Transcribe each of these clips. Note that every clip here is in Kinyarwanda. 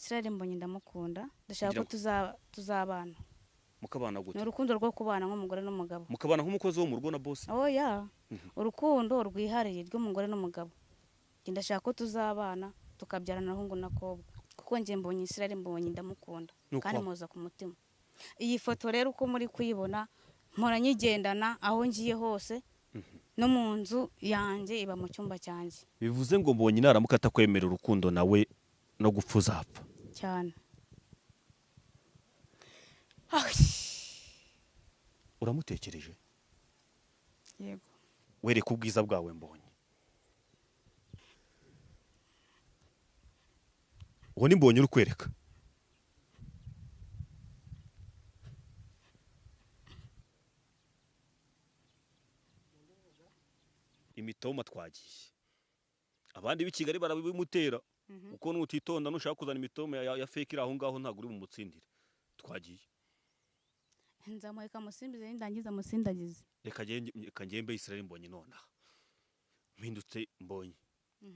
Israel Mbonyi ndamukunda, ndashaka ko tuzabana. Mukabana gute? Ni urukundo rwo kubana nk'umugore n'umugabo. Mukabana nk'umukozi wo mu rugo na boss? Oya, urukundo rwihariye rw'umugore n'umugabo. Ndashaka ko tuzabana tukabyarana hungu na kobwa, kuko nje mbonye Israel Mbonyi ndamukunda kandi muza ku mutima. Iyi foto rero uko muri kuyibona mpora nyigendana aho ngiye hose, no mu nzu yanjye iba mu cyumba cyanjye. Bivuze ngo Mbonyi naramuka atakwemera urukundo nawe no gupfa uzapfa cyane. Uramutekereje? Yego. Wereka ubwiza bwawe Mbonyi. Uwo ni Mbonyi uri kwereka. Imitoma twagiye. Abandi b'i Kigali barabimutera. Uko nutitonda nushaka kuzana imitoma ya fake aho ngaho ntago uri bumutsindire. Twagiye. Nzamuheka musimbize nindangiza musindagize. Reka ngembe Israel Mbonyi nonaha. Mpindutse Mbonyi.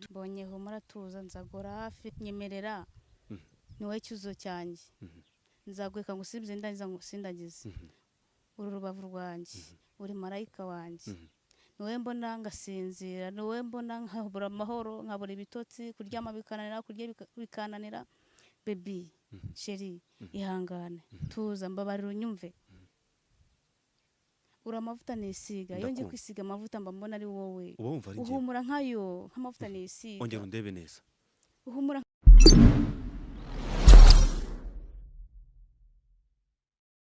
Mbonye humura tuza nzagora hafi nyemerera. Niwe cyuzo cyanjye. Nzagweka ngusimbize nindangiza ngusindagize. Uru rubavu rwanjye, uri marayika wanjye. Niwe mbona ngasinzira, niwe mbona nkabura amahoro, nkabura ibitotsi, kuryama bikananira, kurya bikananira. Baby, chérie, ihangane, tuza mbabarira unyumve. Ura amavuta nisiga, iyo ngiye kwisiga amavuta mba mbona ari wowe. Uhumura nkayo, nk'amavuta nisiga. Ongera undebe neza. Uhumura.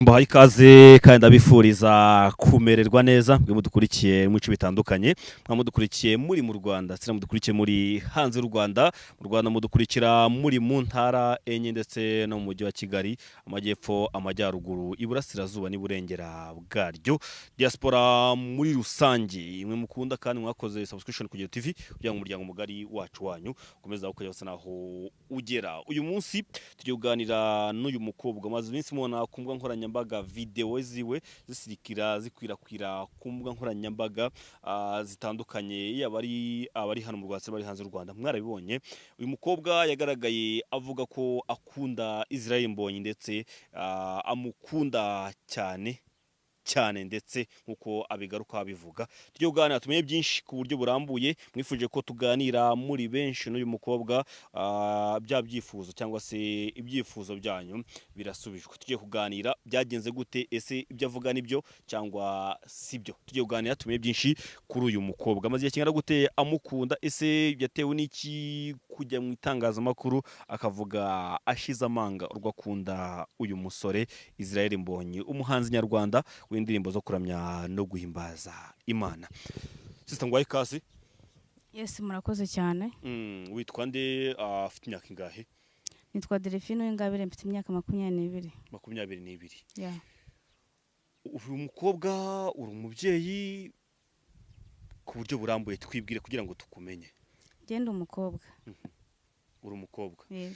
Mbahaye ikaze kandi ndabifuriza kumererwa neza mwe mudukurikiye mu bice bitandukanye, mwa mudukurikiye muri mu Rwanda, ndetse mudukurikiye muri hanze y'u Rwanda. Mu Rwanda mudukurikira muri mu ntara enye ndetse no mu mujyi wa Kigali, amajyepfo, amajyaruguru, iburasirazuba n'iburengera bwaryo, diaspora muri rusange. Mwe mukunda kandi mwakoze subscription ku TV kugira ngo umuryango mugari wacu wanyu ukomeze kujya hose naho ugera. Uyu munsi tugiye kuganira n'uyu mukobwa maze iminsi mubona ku mbuga nkoranyambaga, video ziwe zisirikira zikwirakwira ku mbuga nkoranyambaga zitandukanye, yaba abari hano mu Rwanda bari hanze y'u Rwanda. Mwarabibonye uyu mukobwa yagaragaye avuga ko akunda Israel Mbonyi ndetse amukunda cyane cyane, ndetse nkuko abigaruka abivuga. Tugiye kuganira tumenye byinshi ku buryo burambuye. Mwifuje ko tuganira muri benshi n'uyu mukobwa, bya byifuzo cyangwa se ibyifuzo byanyu birasubijwe. Tugiye kuganira byagenze gute, ese ibyo avuga nibyo cyangwa sibyo. Tugiye kuganira tumenye byinshi kuri uyu mukobwa, amaze igihe kingana gute amukunda, ese byatewe n'iki kujya mu itangazamakuru akavuga ashize amanga urwo akunda uyu musore Israel Mbonyi, umuhanzi nyarwanda w'indirimbo zo kuramya no guhimbaza Imana. Sister ngwaye kasi. Yes, murakoze cyane. Witwa nde, afite imyaka ingahe? Nitwa Delphine Uwingabire, mfite imyaka 22. 22. Yeah. Uyu mukobwa uri umubyeyi ku buryo burambuye, twibwire kugira ngo tukumenye. Genda umukobwa. Uri umukobwa. Yego.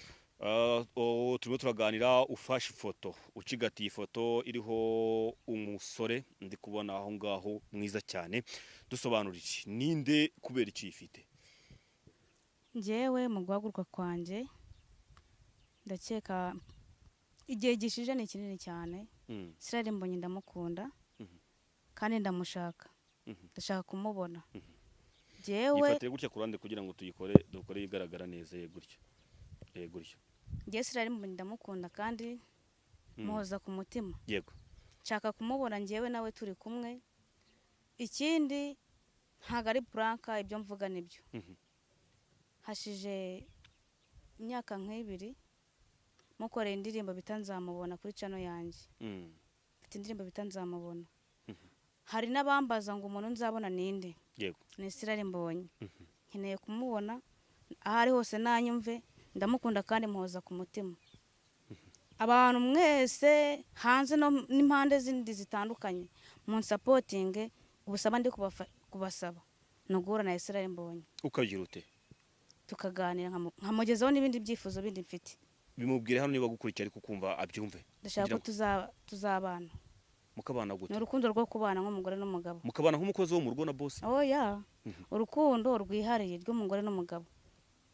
Turimo turaganira ufashe ifoto, ucigatiye ifoto iriho umusore ndi kubona aho ngaho mwiza cyane. Dusobanurire ninde, kubera iki ifite? Njyewe mu guhaguruka kwanjye ndakeka igihe gishije ni kinini cyane. Israel Mbonyi ndamukunda kandi ndamushaka, ndashaka kumubona. Njyewe yifatire gutya ku ruhande kugira ngo tuyikore dukore igaragara neza. Gutya gutya. Njye Israel Mbonyi ndamukunda kandi muhoza ku mutima. Yego. Nshaka kumubona njyewe nawe turi kumwe. Ikindi ntago ari pranka, ibyo mvuga nibyo. Hashije imyaka nk'ibiri mukoreye indirimbo bita Nzamubona kuri channel yanjye. Mfite indirimbo bita Nzamubona. Hari n'abambaza ngo umuntu nzabona ninde? Yego. Ni Israel Mbonyi. Nkeneye kumubona aho ari hose nanyumve, ndamukunda kandi muhoza ku mutima. Abantu mwese hanze no n'impande zindi zitandukanye munsapotinge, ubusaba ndi kubasaba nugura na Israel Mbonyi. Ukagira ute? Tukaganira nkamugezaho n'ibindi byifuzo bindi mfite. Bimubwire hano niba gukurikira ariko kumva abyumve. Ndashaka ko tuzabana. Mukabana gute? Ni urukundo rwo kubana nk'umugore n'umugabo. Mukabana nk'umukozi wo mu rugo na boss? Oya, urukundo rwihariye rw'umugore n'umugabo.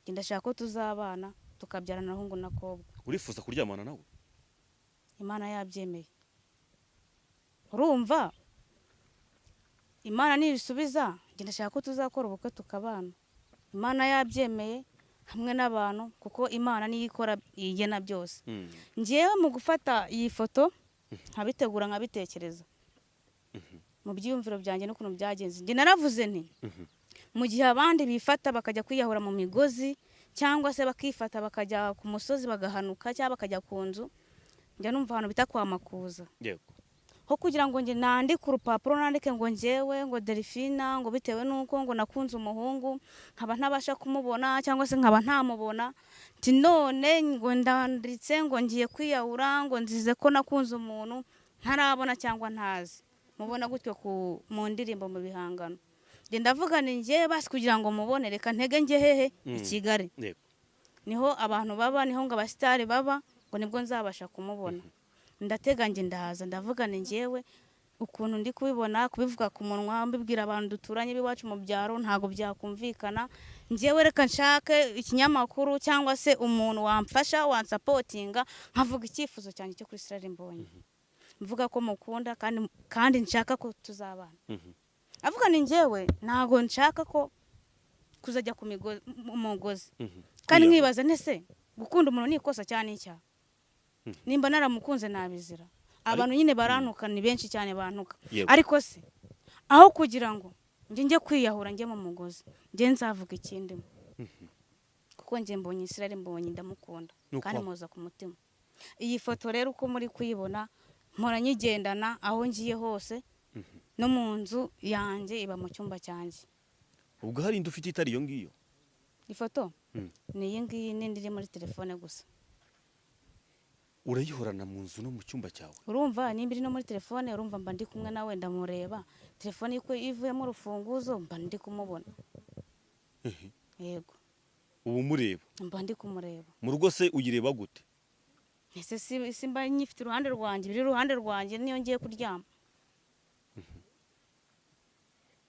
Ndashaka ko tuzabana Tukabyarana ahungu n'akobwa. Urifuza kuryamana nawe? Imana yabyemeye. Urumva Imana nibisubiza, njye ndashaka ko tuzakora ubukwe tukabana. Imana yabyemeye hamwe n'abantu, kuko Imana niyo ikora igena byose. Njyewe mu gufata iyi foto nkabitegura nkabitekereza mu byiyumviro byanjye n'ukuntu byagenze, njye naravuze nti mu gihe abandi bifata bakajya kwiyahura mu migozi, cyangwa se bakifata bakajya ku musozi bagahanuka, cyangwa bakajya ku nzu, njya numva ahantu bita kwa Makuza. Yego. Ho kugira ngo njye nandike urupapuro, nandike ngo njyewe ngo Delphine, ngo bitewe nuko ngo nakunze umuhungu nkaba ntabasha kumubona cyangwa se nkaba ntamubona, nti none ngo ndanditse ngo ngiye kwiyahura, ngo nzize ko nakunze umuntu ntarabona cyangwa ntazi. Mubona gutyo mu ndirimbo, mu bihangano. Njye ndavuga ni njye basi kugira ngo mubone, reka ntege njye hehe i Kigali. Yego. Niho abantu baba, niho ngo abasitari baba, ngo nibwo nzabasha kumubona. Ndatega njye ndahaza, ndavuga ni njyewe ukuntu ndi kubibona, kubivuga ku munwa, mbibwira abantu duturanye b'iwacu mu byaro ntago byakumvikana. Njyewe reka nshake ikinyamakuru cyangwa se umuntu wamfasha wansapotinga, nkavuga icyifuzo cyanjye cyo kuri Israel Mbonyi. Mvuga ko mukunda kandi nshaka ko tuzabana. Avuga ni njyewe ntago nshaka ko kuzajya ku mugozi. Kandi nkibaza ntese gukunda umuntu ni ikosa cyane icyaha? Nimba naramukunze nabizira. Abantu nyine barantuka, ni benshi cyane bantuka. Ariko se aho kugira ngo njye njye kwiyahura njye mu mugozi, njye nzavuga ikindi. Kuko njye mbonye Israel Mbonyi ndamukunda kandi muza ku mutima. Iyi foto rero uko muri kuyibona mpora nyigendana aho ngiye hose, no mu nzu yanjye iba mu cyumba cyanjye. Ubwo hari indi ufite itari iyo ngiyo? Ifoto ni iyi ngiyi n'indi iri muri telefone gusa. Urayihorana mu nzu no mu cyumba cyawe? Urumva nimba iri no muri telefone, urumva mba ndi kumwe nawe ndamureba. Telefone iko ivuyemo urufunguzo mba ndi kumubona. Yego. Ubu mureba? Mba ndi kumureba. Mu rugo se uyireba gute? Ese si mba nyifite uruhande rwanjye, biri uruhande rwanjye niyo ngiye kuryama.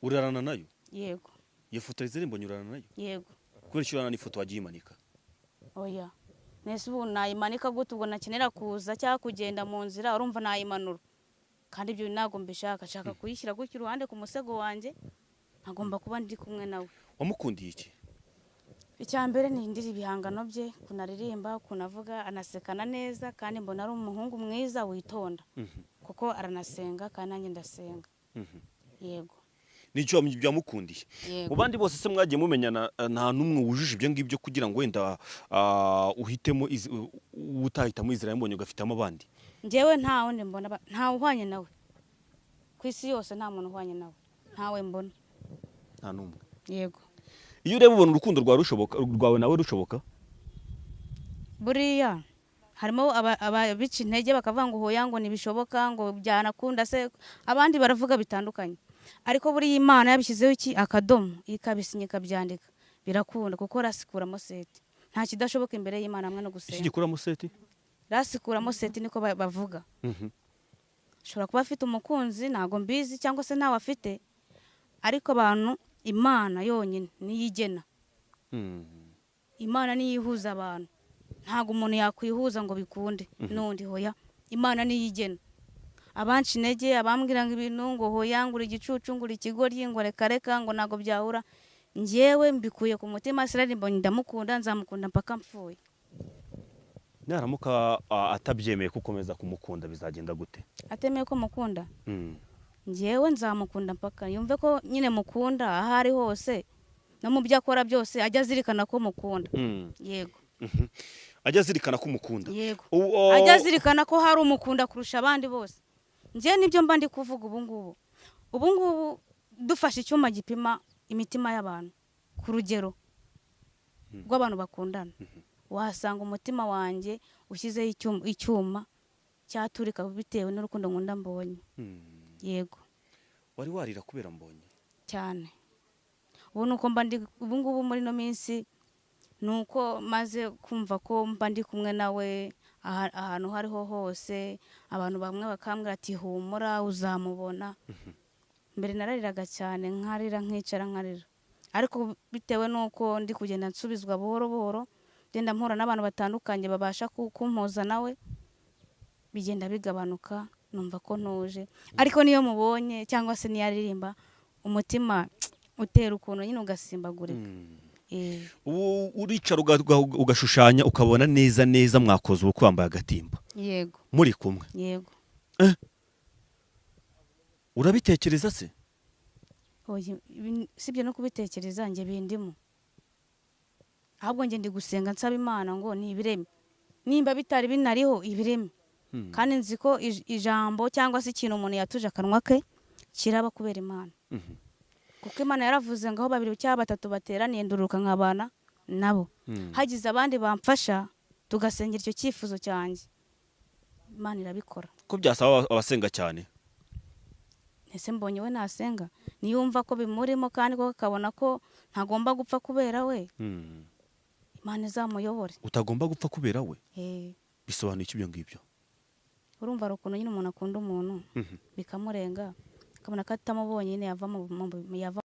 Urarana nayo? Yego. Iyo foto Israel Mbonyi urarana nayo? Yego. Kubera iki urarana n'ifoto wagiye imanika? Oya. Nese ubu nayimanika gute ubwo nakenera kuza cyangwa kugenda mu nzira, urumva nayimanura. Kandi ibyo ntago mbishaka, nshaka kuyishyira gutyo iruhande ku musego wanjye, nkagomba kuba ndi kumwe nawe. Wamukundiye iki? Icya mbere ni indiri ibihangano bye, kunaririmba, kunavuga, anasekana neza, kandi mbona ari umuhungu mwiza witonda. Kuko aranasenga kandi nanjye ndasenga. Yego. Nicyo byamukundiye. Mu bandi bose se mwagiye mumenyana nta numwe wujuje ibyo ngibyo kugira ngo wenda uhitemo utahitamo Israel Mbonyi ugafitamo abandi? Njyewe nta wundi mbona, nta uhwanye nawe. Ku isi yose nta muntu uhwanye nawe. Ntawe mbona. Nta numwe. Yego. Iyo ureba ubona urukundo rwawe rushoboka, rwawe nawe rushoboka? Buriya harimo ababica intege bakavuga ngo hoya ngo ntibishoboka, ngo byanakunda se, abandi baravuga bitandukanye. Ariko buriya Imana yabishyizeho iki akadomo, ikabisinya ikabyandika, birakunda kuko rasikuramo seti. Nta kidashoboka imbere y'Imana hamwe no gusenga. Iki gikuramo seti? Rasikuramo seti niko bavuga. Ashobora kuba afite umukunzi ntago mbizi cyangwa se ntawe afite, ariko abantu Imana yonyine niyigena. Imana niyihuza abantu. Ntago umuntu yakwihuza ngo bikunde nundi hoya. Imana niyigena. Abanci intege abambwira ngo ibintu ngo hoya ngura igicucu ngura ikigoryi ngo reka reka ngo ntago byahura, njyewe mbikuye ku mutima. Israel Mbonyi ndamukunda, nzamukunda mpaka mpfuye. Naramuka atabyemeye kukomeza kumukunda bizagenda gute? Atemeye ko mukunda? Njyewe nzamukunda mpaka yumve ko nyine mukunda aho ari hose, no mu byo akora byose ajya azirikana ko mukunda. Yego. Ajya azirikana ko mukunda. Yego. Ajya azirikana ko hari umukunda kurusha abandi bose. Njye nibyo mba ndi kuvuga ubu ngubu. Ubu ngubu dufashe icyuma gipima imitima y'abantu ku rugero rw'abantu bakundana, wasanga umutima wanjye ushyizeho icyuma cyaturika bitewe n'urukundo nkunda Mbonyi. Yego. Wari warira kubera Mbonyi? Cyane. Ubu nuko mba ndi ubu ngubu muri no minsi nuko maze kumva ko mba ndi kumwe nawe ahantu hariho hose, abantu bamwe bakambwira ati humura uzamubona. Mbere narariraga cyane, nkarira nkicara nkarira, ariko bitewe nuko ndi kugenda nsubizwa buhoro buhoro, Genda mpura n'abantu batandukanye babasha kumpoza nawe, bigenda bigabanuka, numva ko ntuje. Ariko niyo mubonye cyangwa se niyo aririmba, umutima utera ukuntu nyine ugasimbagurika. Ubu uricara ugashushanya ukabona neza neza mwakoze ubukwe wambaye agatimba. Yego. Muri kumwe. Yego. Urabitekereza se? Oya, sibyo no kubitekereza nge bindimo. Ahubwo nge ndi gusenga nsaba Imana ngo nibireme. Nimba bitari binariho ibireme. Kandi nzi ko ijambo cyangwa se ikintu umuntu yatuje akanwa ke kiraba kubera Imana. Kuko Imana yaravuze ngo aho babiri cyangwa batatu bateraniye nduruka nkabana nabo. Hagize abandi bamfasha tugasengera icyo cyifuzo cyanjye, Imana irabikora. Ko byasaba abasenga cyane? Ese mbonye we nasenga niyumva ko bimurimo kandi ko akabona ko ntagomba gupfa kubera we. Imana izamuyobore. Utagomba gupfa kubera we? Bisobanuye iki ibyo ngibyo? Urumva ari ukuntu nyine umuntu akunda umuntu bikamurenga, akabona ko atamubonye nyine yava mu yava.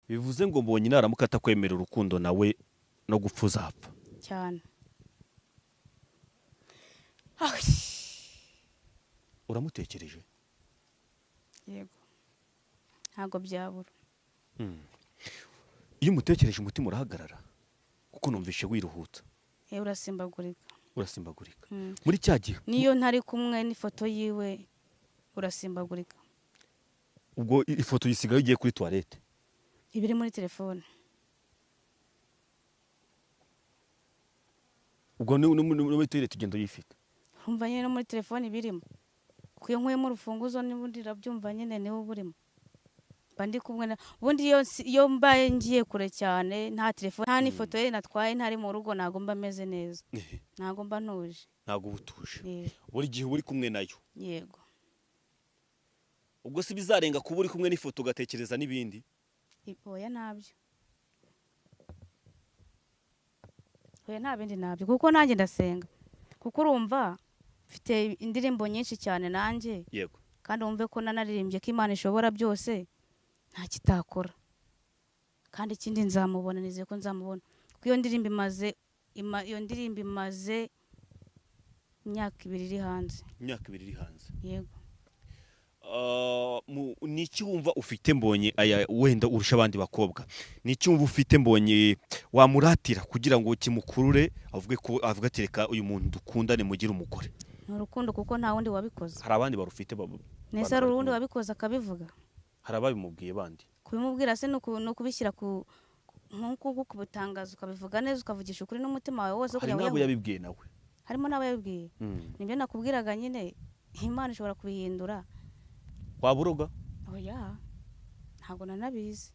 Bivuze ngo mbonye naramuka atakwemera urukundo nawe no gupfa uzapfa cyane. Uramutekereje? Yego. Ntago byabura. Iyo umutekereje umutima urahagarara kuko numvishe wiruhutsa. Urasimbagurika. Urasimbagurika. Muri cya gihe niyo ntari kumwe n'ifoto yiwe urasimbagurika. Ubwo ifoto yisigaye ugiye kuri toilette? Ibiri muri telefone. Ubwo ni muri toilette ugenda uyifite? Urumva nyine no muri telefone birimo. Kuko iyo nkuyemo urufunguzo n'ubundi irabyumva nyine niwe burimo. Mba ndi kumwe na ubundi iyo mbaye ngiye kure cyane nta telefone nta n'ifoto ye natwaye ntari mu rugo ntago mba meze neza. Ntago mba ntuje. Ntago ubutuje. Buri gihe uri kumwe nayo. Yego. Ubwo si bizarenga kuba uri kumwe n'ifoto ugatekereza n'ibindi? Oya ntabyo. Oya nta bindi nabyo kuko nanjye ndasenga. Kuko urumva mfite indirimbo nyinshi cyane nanjye. Yego. Kandi wumve ko nanaririmbye ko Imana ishobora byose nta kitakora. Kandi ikindi nzamubona, nizeye ko nzamubona. Kuko iyo ndirimbo imaze iyo ndirimbo imaze imyaka 2 iri hanze. Imyaka 2 iri hanze. Yego. Niki wumva ufite mbonye aya wenda urusha abandi bakobwa? Niki wumva ufite mbonye wamuratira kugira ngo kimukurure avuge ko avuga ati reka uyu muntu dukundane mugire umugore? Ni urukundo kuko nta wundi wabikoze. Hari abandi barufite nese hari urundi wabikoze akabivuga? Hari ababimubwiye bandi. Kubimubwira se no kubishyira ku nkuko kubutangaza ukabivuga neza ukavugisha ukuri n'umutima wawe wose kugira ngo hari nabo yabibwiye nawe. Harimo nabo yabibwiye. Nibyo nakubwiraga nyine Imana ishobora kubihindura. Waburoga? Oya. Ntago nanabizi.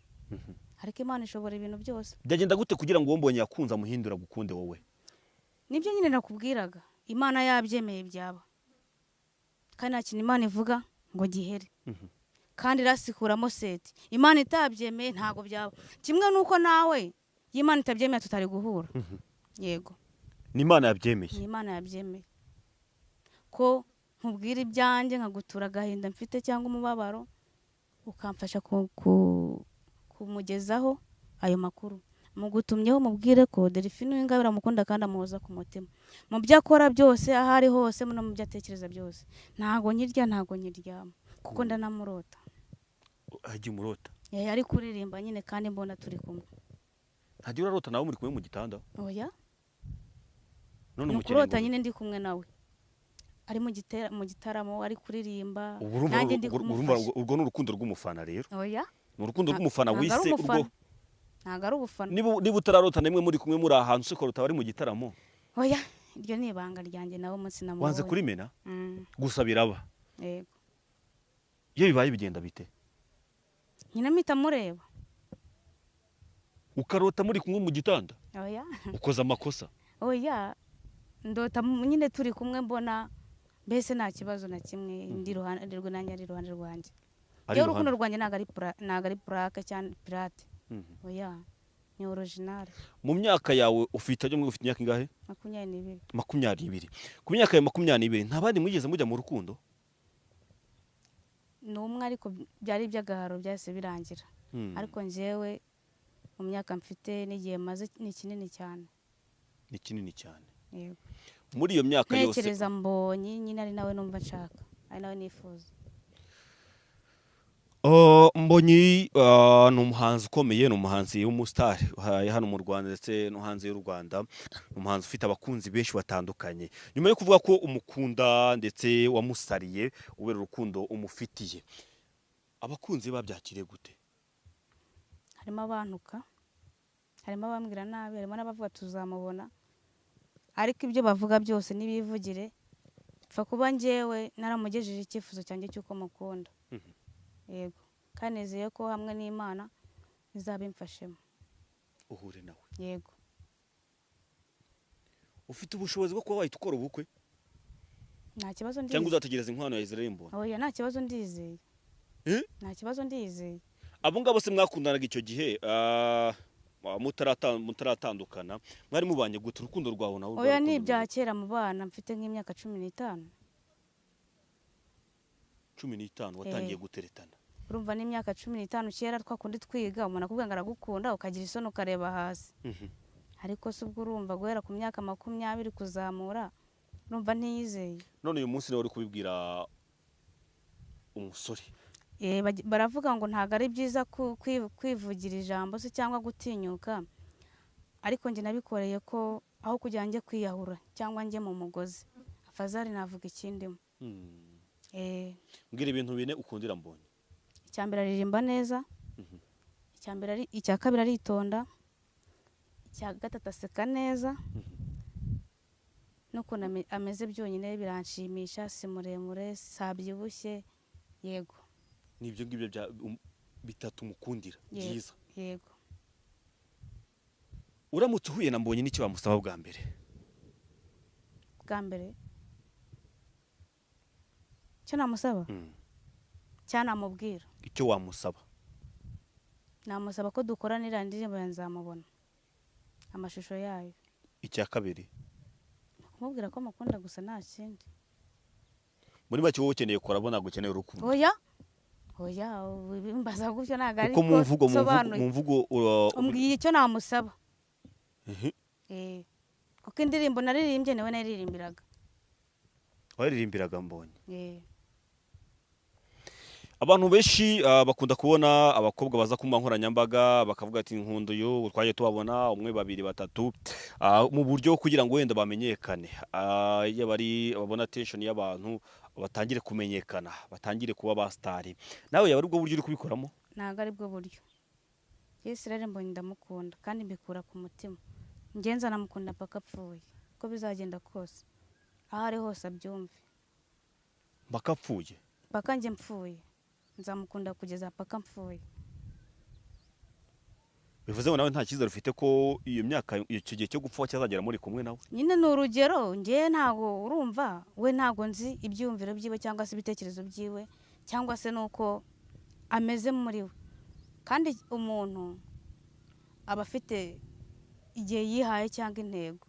Ariko Imana ishobora ibintu byose. Byagenda gute kugira ngo wombonye yakunza muhindura gukunde wowe? Nibyo nyine nakubwiraga. Imana yabyemeye byaba. Kandi nta kintu Imana ivuga ngo gihere. Kandi irasikuramo seti. Imana itabyemeye ntago byaba. Kimwe nuko nawe Imana itabyemeye tutari guhura. Yego. Ni Imana yabyemeye. Ni Imana yabyemeye. Ko nkubwira ibyanjye nkagutura agahinda mfite cyangwa umubabaro ukamfasha kumugezaho ayo makuru. Mugutumyeho mubwire ko Delphine Uwingabire amukunda kandi amuhoza ku mutima. Mu byo akora byose aho ari hose no mu byo atekereza byose. Ntago nkirya ntago nkiryama kuko ndanamurota. Ajya umurota? Ari kuririmba nyine kandi mbona turi kumwe. Ntajya urarota nawe muri kumwe mu gitanda? Oya. None umukurota nyine ndi kumwe nawe. Ari mu gitaramo ari kuririmba nanjye ndi kumufasha. Urwo ni urukundo rw'umufana rero. Oya. Ni urukundo rw'umufana wise urwo. Ntago ari ubufana. Niba utararota namwe muri kumwe muri ahantu se korota bari mu gitaramo. Oya, iryo ni ibanga ryanjye nawe umunsi namubonye. Wanze kurimena? Gusa biraba. Yego. Iyo bibaye bigenda bite? Nyina mpita mureba. Ukarota muri kumwe mu gitanda? Oya. Ukoza amakosa? Oya. Ndota nyine turi kumwe mbona mbese nta kibazo na kimwe ndi ruhande rwe nanjye ari ruhande rwanjye. Iyo urukundo rwanjye ntago ari plaque cyane pirate. Oya, ni original. Mu myaka yawe ufite ajya ufite imyaka ingahe? 22. 22. Ku myaka ya 22 nta bandi mwigeze mujya mu rukundo? Ni umwe ariko byari iby'agaharo byahise birangira. Ariko njyewe mu myaka mfite n'igihe maze ni kinini cyane. Ni kinini cyane. Yego. Muri iyo myaka yose ntekereza Mbonyi nyine ari nawe numva nshaka, ari nawe nifuza. Mbonyi ni umuhanzi ukomeye, ni umuhanzi w'umusitari hano mu Rwanda ndetse no hanze y'u Rwanda, ni umuhanzi ufite abakunzi benshi batandukanye. Nyuma yo kuvuga ko umukunda ndetse wamusariye ubera urukundo umufitiye, abakunzi babyakiriye gute? Harimo abantuka, harimo abambwira nabi, harimo n'abavuga tuzamubona, ariko ibyo bavuga byose nibivugire, pfa kuba njyewe naramugejeje icyifuzo cyanjye cy'uko mukunda. Yego, kandi nizeye ko hamwe n'Imana izabimfashemo. Uhure nawe. Yego. Ufite ubushobozi bwo kuba wahita ukora ubukwe? Nta kibazo ndizeye. Cyangwa uzategereza inkwano ya Israel Mbonyi? Oya, nta kibazo ndizeye. Nta kibazo ndizeye. Abo ngabo se mwakundanaga icyo gihe mutaratandukana, mwari mubanye gute? Urukundo rwawe nawe? Oya, ni ibya kera mu bana, mfite nk'imyaka 15. 15 watangiye guteretana? Urumva n'imyaka 15 kera twakundi twiga, umuntu akubwira ngo aragukunda ukagira isoni ukareba hasi. Ariko se ubwo urumva guhera ku myaka 20 kuzamura, urumva ntiyizeye. None uyu munsi niwe uri kubibwira umusore? Baravuga ngo ntabwo ari byiza kwivugira ijambo se cyangwa gutinyuka, ariko njye nabikoreye ko aho kugira njye kwiyahura cyangwa njye mu mugozi, afazari navuga ikindimo. Mbwira ibintu bine ukundira Mbonyi. Icya mbere aririmba neza, icya mbere ari, icya kabiri aritonda, icya gatatu aseka neza, n'ukuntu ameze byonyine biranshimisha, si muremure, sabyibushye. Yego. Nibyo ngibyo bya bitatu mukundira byiza. Yego. Uramutse uhuye na Mbonyi n'icyo bamusaba bwa mbere? Bwa mbere cyo namusaba? Cyanamubwira. Icyo wamusaba? Namusaba ko dukoranira indirimbo ya Nzamubona, amashusho yayo. Icya kabiri? Kumubwira ko mukunda gusa, nta kindi. Muri make wowe ukeneye kurabona, gukeneye urukundo? Oya. Oya, mbaza gutyo ntago ari ko mu mvugo umbwiye icyo namusaba. Kuko indirimbo naririmbye niwe naririmbiraga. Waririmbiraga Mbonyi? Abantu benshi bakunda kubona abakobwa baza ku nkoranyambaga bakavuga ati nkunda uyu, twaje tubabona umwe, babiri, batatu, mu buryo kugira ngo wenda bamenyekane, iyo bari babona attention y'abantu batangire kumenyekana, batangire kuba ba star. Nawe yaba ari ubwo buryo uri kubikoramo? Ntabwo ari bwo buryo. Israel Mbonyi ndamukunda kandi mbikura ku mutima. Ngenza namukunda paka apfuye, uko bizagenda kose, aho ari hose abyumve. Paka apfuye? Paka njye mpfuye, nzamukunda kugeza paka mpfuye. Bivuze ngo nawe nta cyizere ufite ko iyo myaka, icyo gihe cyo gupfa cyazagera muri kumwe nawe? Nyine ni urugero, njye ntago urumva, we ntago nzi ibyumviro byiwe cyangwa se ibitekerezo byiwe cyangwa se nuko ameze muri we. Kandi umuntu aba afite igihe yihaye cyangwa intego.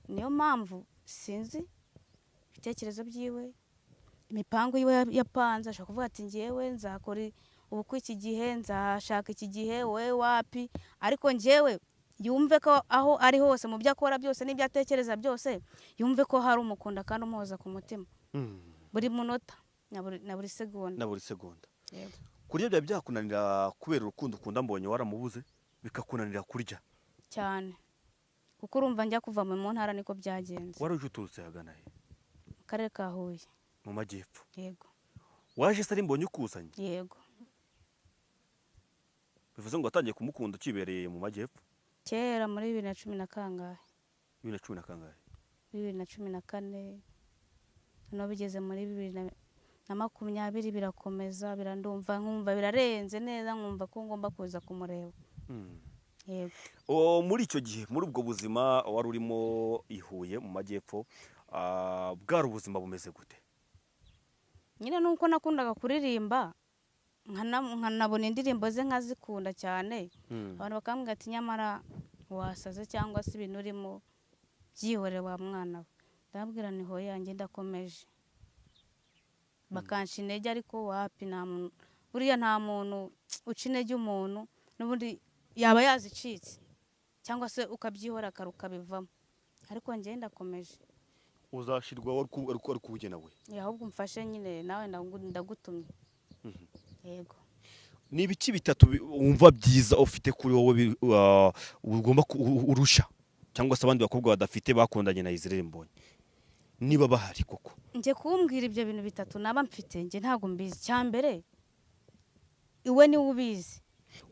Niyo mpamvu sinzi ibitekerezo byiwe, imipango yiwe yapanze, ashobora kuvuga ati njyewe nzakora ubukwe iki gihe, nzashaka iki gihe, we wapi, ariko njyewe yumve ko aho ari hose mu byo akora byose n'ibyo atekereza byose, yumve ko hari umukunda kandi umuhoza ku mutima. Buri munota na buri segonda. Na buri segonda. Yego. Kurya bya byakunanira kubera urukundo ukunda Mbonyi waramubuze, bikakunanira kurya? Cyane. Kuko urumva njya kuva mu ntara niko byagenze. Wari uje uturutse hagana he? Mu karere ka Huye. Mu majyepfo. Yego. Waje se ari Mbonyi ukuzanye? Yego. Bivuze ngo watangiye kumukunda ukibereye mu majyepfo? Kera muri 2010 na kangahe? 2010 na kangahe? 2014. No bigeze muri 2020 birakomeza, birandumva nkumva birarenze neza, nkumva ko ngomba kuza kumureba. Yego. Muri icyo gihe, muri ubwo buzima wari urimo i Huye mu majyepfo, bwari ubuzima bumeze gute? Nyine nuko nakundaga kuririmba, nkanabona indirimbo ze nkazikunda cyane. Abantu bakambwira ati nyamara wasaze cyangwa se ibintu urimo byihorere wa mwana we. Ndababwira nti hoya njye ndakomeje. Bakanca intege ariko wapi, nta muntu, buriya nta muntu uca intege umuntu, n'ubundi yaba yazicitse. Cyangwa se ukabyihora kare ukabivamo. Ariko njye ndakomeje. Uzashirwa ari kubugenawe. Ahubwo umfashe nyine nawe ndagutumye. Yego. Ni ibiki bitatu wumva byiza ufite kuri wowe ugomba urusha cyangwa se abandi bakobwa badafite bakundanye na Israel Mbonyi, niba bahari koko? Nje kumbwira ibyo bintu bitatu naba mfite nje ntago mbizi. Cyambere iwe ni ubizi.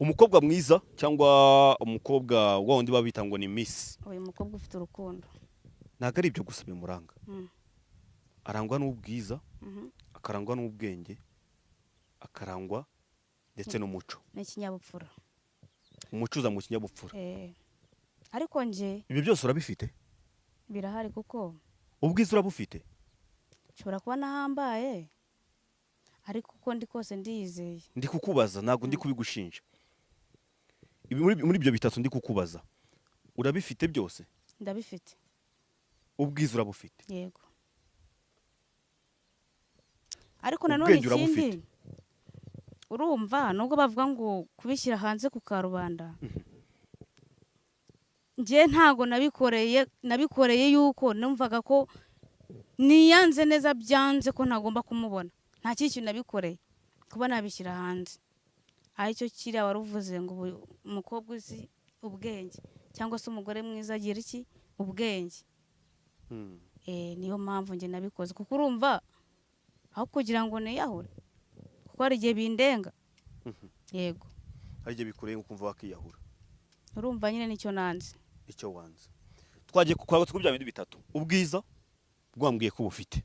Umukobwa mwiza cyangwa umukobwa wa wundi babita ngo ni Miss. Uyu mukobwa ufite urukundo. Ntago ari ibyo gusa bimuranga. Arangwa n'ubwiza, akarangwa n'ubwenge, akarangwa ndetse n'umuco. N'ikinyabupfura. Umuco uza mu kinyabupfura. Ariko nje ibyo byose urabifite? Birahari kuko ubwiza urabufite? Nshobora kuba nahambaye ariko uko ndi kose ndiyizeye. Ndi kukubaza ntago ndi kubigushinja. Ibi muri ibyo bitatu ndi kukubaza urabifite byose? Ndabifite. Ubwiza urabufite? Yego. Ariko nanone ikindi urumva nubwo bavuga ngo kubishyira hanze ku karubanda, nje ntago nabikoreye yuko numvaga ko niyanze neza byanze ko ntagomba kumubona. Nta kintu nabikoreye kuba nabishyira hanze. Aricyo kiriya waruvuze ngo umukobwa uzi ubwenge cyangwa se umugore mwiza agira iki ubwenge. Niyo mpamvu nje nabikoze kuko urumva aho kugira ngo niyahure kuko hari igihe bindenga. Yego. Hari igihe bikurenga ukumva wakiyahura. Urumva nyine nicyo nanze. Icyo wanze. Twagiye ku bya bintu bitatu. Ubwiza bwambwiye ko bufite.